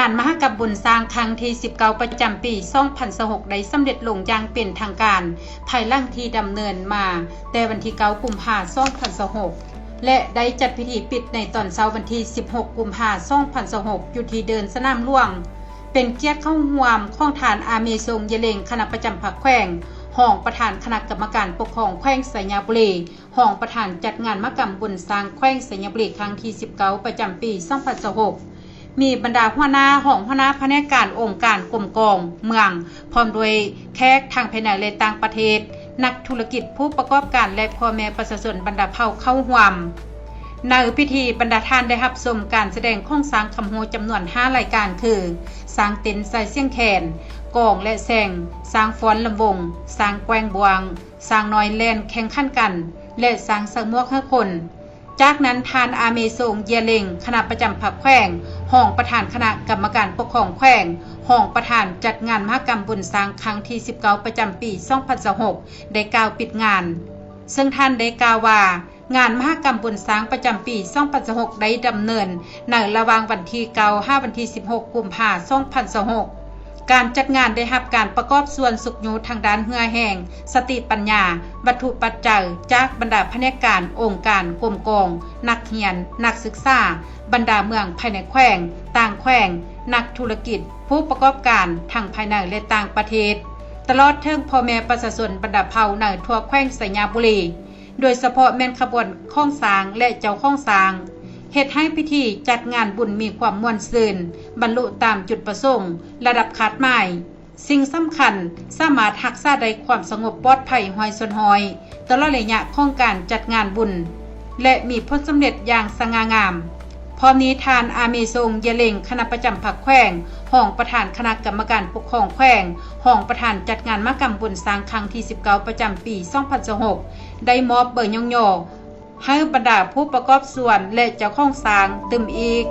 ງານມະຫະກຳບຸນຊ້າງຄັ້ງທີສິບເກົ້າ ປະຈຳປີສອງພັນຊາວຫົກ ໄດ້ສຳເລັດລົງຢ່າງເປັນທາງການ ພາຍຫຼັງທີ່ດຳເນີນມາແຕ່ວັນທີເກົ້າ ກຸມພາ ສອງພັນຊາວຫົກ ແລະ ໄດ້ຈັດພິທີປິດໃນຕອນເຊົ້າວັນທີສິບຫົກ ກຸມພາ ສອງພັນຊາວຫົກ ຢູ່ທີ່ເດີ່ນສະໜາມຫຼວງ ເປັນກຽດເຂົ້າຮ່ວມຂອງທ່ານ ອາເມຊົງ ເຢຍເລັງ ຄະນະປະຈຳພັກແຂວງ, ຮອງປະທານຄະນະກຳມະການປົກຄອງແຂວງໄຊຍະບູລີ, ຮອງປະທານຈັດງານມະຫະກຳບຸນຊ້າງແຂວງໄຊຍະບູລີ ຄັ້ງທີສິບເກົ້າ ປະຈຳປີສອງພັນຊາວຫົກ ມີບັນດາຫົວໜ້າ, ຮອງຫົວໜ້າພະແນກການ, ອົງການ, ກົມກອງ, ເມືອງ, ພ້ອມດ້ວຍແຂກທັງພາຍໃນ ແລະ ຕ່າງປະເທດ, ນັກທຸລະກິດ, ຜູ້ປະກອບການ ແລະ ພໍ່ແມ່ປະຊາຊົນບັນດາເຜົ່າເຂົ້າຮ່ວມ. ໃນພິທີ, ບັນດາທ່ານໄດ້ຮັບຊົມການສະແດງຂອງຊ້າງຄຳຮູ້ຈຳນວນຫ້າລາຍການ ຄື ຊ້າງເຕັ້ນໃສ່ສຽງແຄນ, ກອງ ແລະ ແຊງ, ຊ້າງຟ້ອນລຳວົງ, ຊ້າງແກວ່ງບ່ວງ, ຊ້າງນ້ອຍແລ່ນແຂ່ງຂັນກັນ ແລະ ຊ້າງໃສ່ໝວກໃຫ້ຄົນ. ຈາກນັ້ນ, ທ່ານ ອາເມຊົງ ເຢຍເລັງ ຄະນະປະຈຳພັກແຂວງ, ຮອງປະທານຄະນະກຳມະການປົກຄອງແຂວງ, ຮອງປະທານຈັດງານມະຫະກຳບຸນຊ້າງຄັ້ງທີສິບເກົ້າ ປະຈຳປີສອງພັນຊາວຫົກ ໄດ້ກ່າວປິດງານ, ເຊິ່ງທ່ານໄດ້ກ່າວວ່າ ງານມະຫະກຳບຸນຊ້າງປະຈຳປີສອງພັນຊາວຫົກ ໄດ້ດຳເນີນໃນລະຫວ່າງວັນທີເກົ້າ ຫາວັນທີສິບຫົກ ກຸມພາ ສອງພັນຊາວຫົກ. ການຈັດງານໄດ້ຮັບການປະກອບສ່ວນຊຸກຍູ້ທາງດ້ານເຫື່ອແຮງ, ສະຕິປັນຍາ, ວັດຖຸປັດໄຈ ຈາກບັນດາພະແນກການ, ອົງການ, ກົມກອງ, ນັກຮຽນ, ນັກສຶກສາ, ບັນດາເມືອງພາຍໃນແຂວງ, ຕ່າງແຂວງ, ນັກທຸລະກິດ, ຜູ້ປະກອບການທັງພາຍໃນ ແລະ ຕ່າງປະເທດ, ຕະຫຼອດເຖິງພໍ່ແມ່ປະຊາຊົນບັນດາເຜົ່າໃນທົ່ວແຂວງໄຊຍະບູລີ. ໂດຍສະເພາະແມ່ນຂະບວນຂອງຊ້າງ ແລະ ເຈົ້າຂອງຊ້າງ, ເຮັດໃຫ້ພິທີຈັດງານບຸນມີຄວາມມ່ວນຊື່ນ, ບັນລຸຕາມຈຸດປະສົງ, ລະດັບຄາດໝາຍ. ສິ່ງສຳຄັນ, ສາມາດຮັກສາໄດ້ຄວາມສະຫງົບປອດໄພຮ້ອຍສ່ວນຮ້ອຍ ຕະຫຼອດໄລຍະຂອງການຈັດງານບຸນ ແລະ ມີຜົນສຳເລັດຢ່າງສະຫງ່າງາມ. ພ້ອມນີ້, ທ່ານ ອາເມຊົງ ເຢຍເລັງ ຄະນະປະຈຳພັກແຂວງ, ຮອງປະທານຄະນະກຳມະການປົກຄອງແຂວງ, ຮອງປະທານຈັດງານມະຫະກຳບຸນຊ້າງຄັ້ງທີສິບເກົ້າ ປະຈຳປີສອງພັນຊາວຫົກ ໄດ້ມອບໃບຍ້ອງຍໍໃຫ້ບັນດາຜູ້ປະກອບສ່ວນ ແລະ ເຈົ້າຂອງຊ້າງຕື່ມອີກ.